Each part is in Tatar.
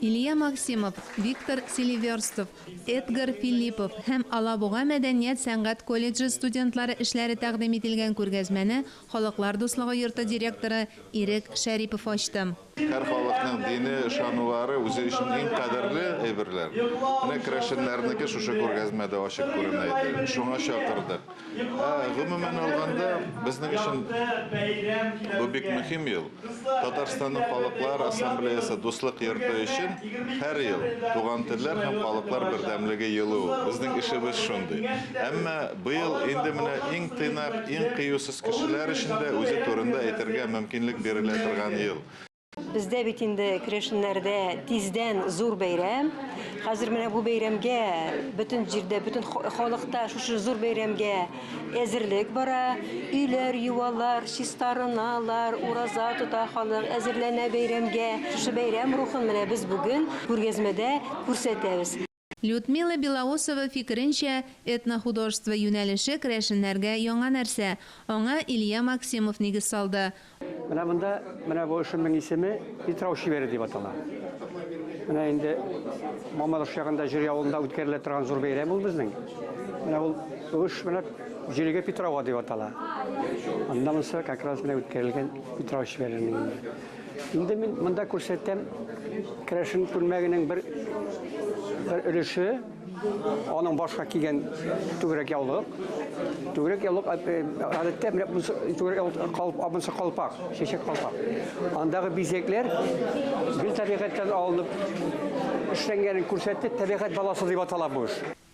Илья Максимов, Виктор Селиверстов, Эдгар Филиппов һәм Алабуга мәдәният-сәнгать колледжы студентлары эшләре тәкъдим ителгән күргәзмәне Халыклар дуслыгы йорты директоры Ирек Шәрипов ачты. Һәр халыкның дини ышанулары үзе өчен иң кадерле әйберләр. Менә керәшеннәрнеке шушы күргәзмәдә ачык күренә иде. Шуңа чакырдык. Ә гомумән алганда, безнең өчен бу бик мөһим ел. Татарстанның Халыклар ассамблеясы Дуслык йорты өчен һәр ел Туган телләр һәм халыклар бердәмлеге елы ул. Безнең эшебез шундый. Әмма быел инде менә иң тыйнак, иң кыюсыз кешеләр өчен дә үзе турында әйтергә мөмкинлек бирелә торган ел. Бездә бит инде керәшеннәрдә тиздән зур бәйрәм. Хәзер менә бу бәйрәмгә бөтен җирдә, бөтен халыкта шушы зур бәйрәмгә әзерлек бара. Өйләр юалар, чистарыналар, ураза тота халык, әзерләнә бәйрәмгә. Шушы бәйрәм рухын менә без бүген күргәзмәдә күрсәтәбез. Людмила Белоусова фикеренчә, этнохудожество юнәлеше керәшеннәргә яңа нәрсә. Аңа Илья Максимов нигез салды. Менә монда, менә бу эшемнең исеме Питрау чибәре дип атала. Менә инде Мамадыш ягында Җөри авылында үткәрелә торган зур бәйрәм ул безнең. Менә ул бу эш менә Җөригә Питрауга дип атала. Анда монысы как раз менә үткәрелгән Питрау чибәренең инде. Инде мин монда күрсәтәм керәшен күлмәгенең бер бер өлеше, аның башка кигән түгәрәк яулык. Түгәрәк яулык гадәттә менә монысы түгәрәк яулык калып, монысы калпак, чәчәк калпак. Андагы бизәкләр гел табигатьтән алынып эшләнгәнен күрсәтте, табигать баласы дип атала бу эш.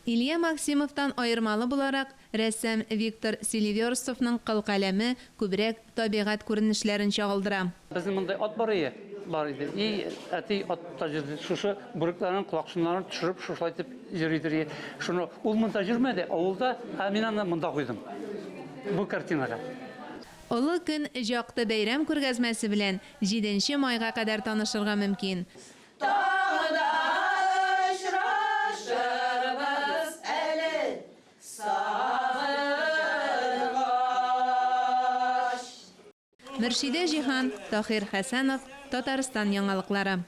Илья Максимовтан аермалы буларак, рәссам Виктор Селиверстовның кылкаләме күбрәк табигать күренешләрен чагылдыра. Безнең монда ат бар ие, бар иде. И әти атта йөрде. Шушы бүрекләрен, колакчыннарын төшереп, шушылай итеп йөридер ие. Шуны ул монда йөрмәде, авылда, ә мин аны монда куйдым. Бу картинага. Олы көн җакты бәйрәм күргәзмәсе белән җиденче майга кадәр танышырга мөмкин. Тагы да очрашырбыз әле сагынгач. Мөршидә Җиһан, Таһир Хәсәнов, Татарстан яңалыклары.